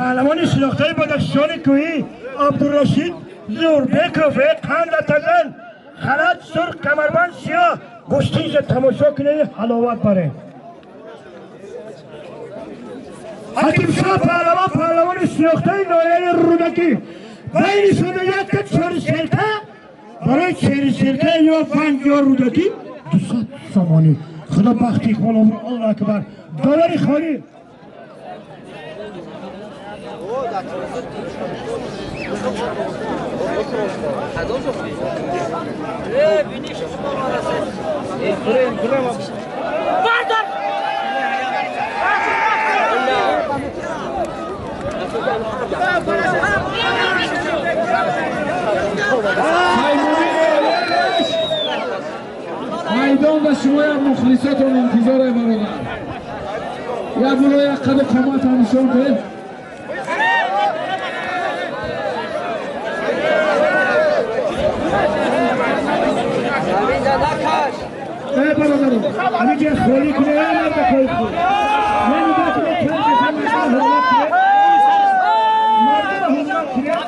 Паҳлавони шинохтаи Бадахшони кӯҳӣ Абдурашид Зурбеков қанда тазан халат сурх камарбанд сиёҳ гӯштинша тамошо кунед ҳаловат баред. Ҳакимшоҳ паҳлавон паҳлавони шинохтаи ноҳияи Рӯдакӣ байни шумо якта чорсерка барои чорсерка ё Ванҷ ё Рӯдакӣ 200 сомонӣ. Худо бахти иқбол обрӯ. Аллоҳу акбар. Доллари холӣ. Майдон ба шумоям мухлисотон интизоре бародар. Як буро як қади қомат ҳам нишон кунед. Эй бародарон, ҳаминҷа холӣ кунед, эй мардакои худ. Ман нигоҳ кунед, чанд каса мардум ҳурмат кунед. Мардумро ҳурмат кунед.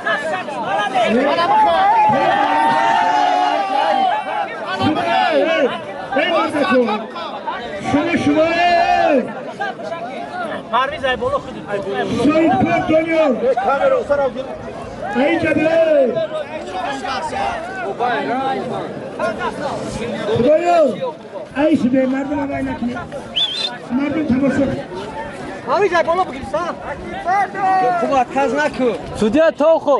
Эй мардакон, шумо шумо соҳибкор Дониёр. Эй ҷабе. Худоё, ай шуде мардум авай накунед. Мардум тамошо кунед. Парвиз ай боло бигир, са. Хуб отказ наку. Судья Тохо.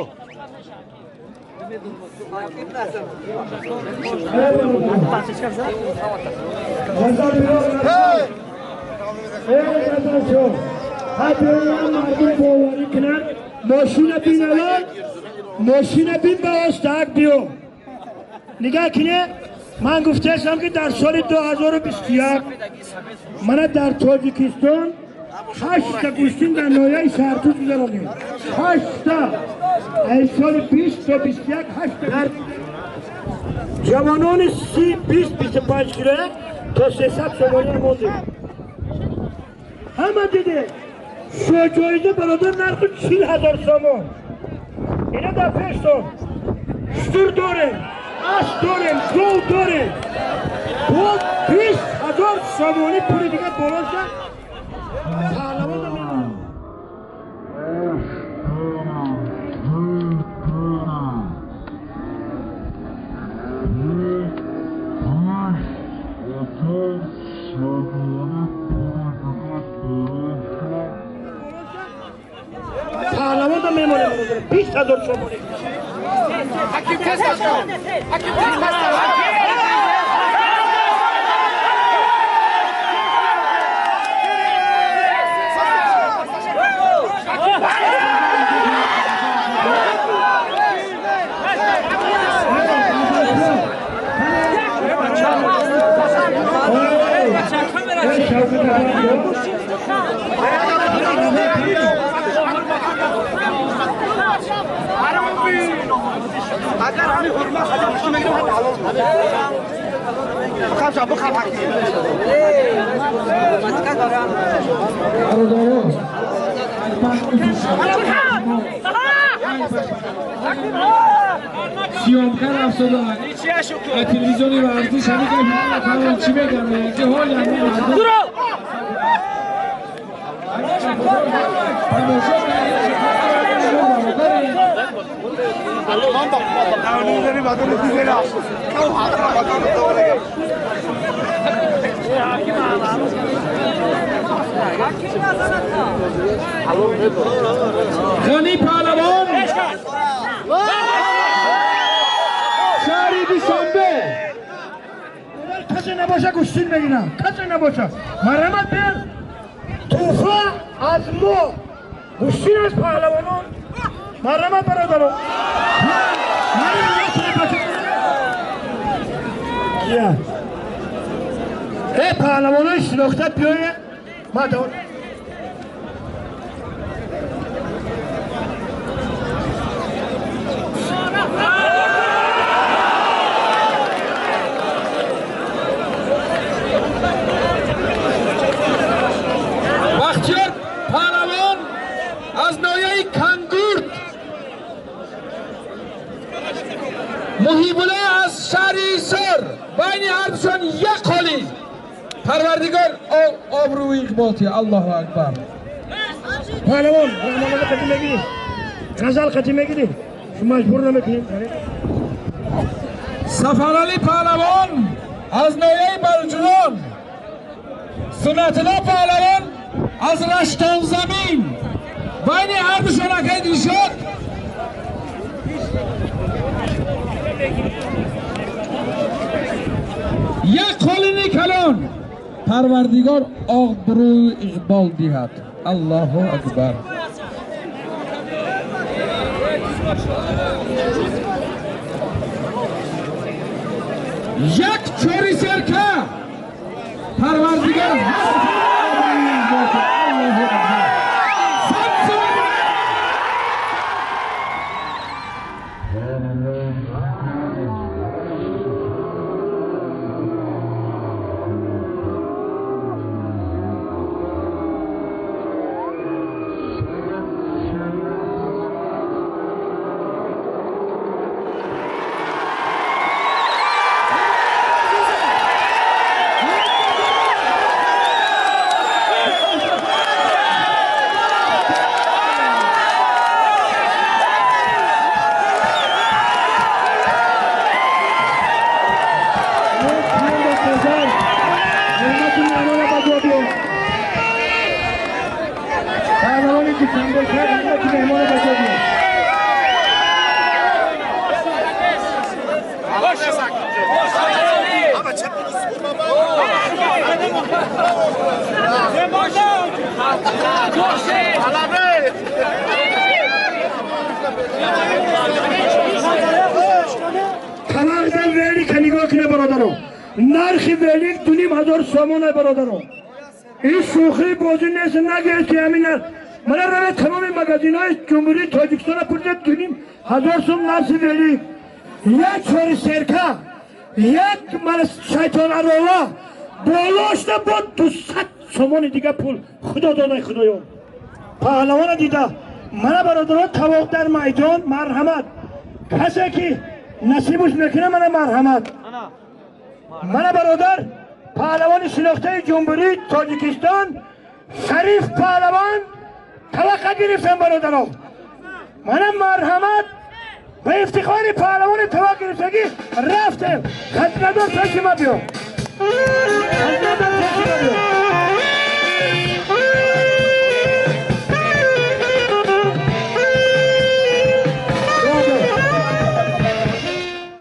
Мошина бин алон, мошина бин ба остак биё. Нигоҳ кунед, ман гуфтаастам ки дар соли 2021 мана дар Тоҷикистон 8та гӯштин дар ноҳияи Шаҳртуз гузаронем. 8та. Аз соли 20 то 21 8та. Дар ҷавонони 30, 20, 25 кило то 300 сомонӣ мондем. Ҳама дидед. Шоҳҷоиза бародар нархи 40 000 сомон. Ина дар пештон шутур дорем, асп дорем, гов дорем. Бо 20 000 сомонӣ пули дига боло шуд. Паҳлавон намемонад. Паҳлавон намемонад бародар. 20 000 сомонӣ. Ҳаким тез кун. Ҳаким тез кун. اگر همین حرمت خاطر مشتی میگیرم حتی حلال بخوام شب بخوام حکیم سیامکر افسادن تلویزیونی ورزش همین که چی بگم که حال همین غنی پهلوان شهری دوشنبه. کسی نباشه گوشتین بگیرم، کسی نباشه. مرحمت بیان توفه از ما گوشتین از پهلوانان. مرحمت برادران. ای پهلوانان شناخته بیایه ما دار. بختیار پهلوان از ناحیه ноҳияи Кангурт, Муҳибулло аз шаҳри Ҳисор. Байни ҳардушон як қолӣ. Парвардигор обрӯи иқболти. Аллоҳу акбар. Паҳлавон роҳнамоӣ қатӣ мегирӣ, ғазал қатӣ мегирӣ, шумо маҷбур намекунем. Сафаралӣ паҳлавон аз ноҳияи Балҷувон, Суннатулло паҳлавон аз Раштонзамин. Байни ҳардушон акай Дилшод як қолини калон. Парвардигор обрӯи иқбол диҳад. Аллоҳу акбар. Як чори серка. Парвардигор обрӯи иқбол диҳад. Аллоҳу акбар. Талағдан велика нигоҳ кунед, бародаро. Нархи велик 2500 сомона, бародаро. Ин шӯхӣ бозӣ нест, нагӯед ки ҳамин нарх. Мана равед тамоми магазинҳои Ҷумҳурии Тоҷикистона пурсед, 2500 сом нархи велик. Як чори серка, як мана шайтон арова болошта бо 200 сомони дига пул. Худо додай, худоён. Паҳлавона дида. Мана бародаро, тавоқ дар майдон, марҳамат. Касе ки насибуш мекунад, мана марҳамат. Мана бародар, паҳлавони шинохтаи Ҷумҳурии Тоҷикистон Шариф паҳлавон таваққа гирифтам, бародаро. Мана марҳамат, ба ифтихори паҳлавони таваққ гирифтагӣ рафтем. Хазинадор пеши ма биё. Хазинадор пеши ма биё.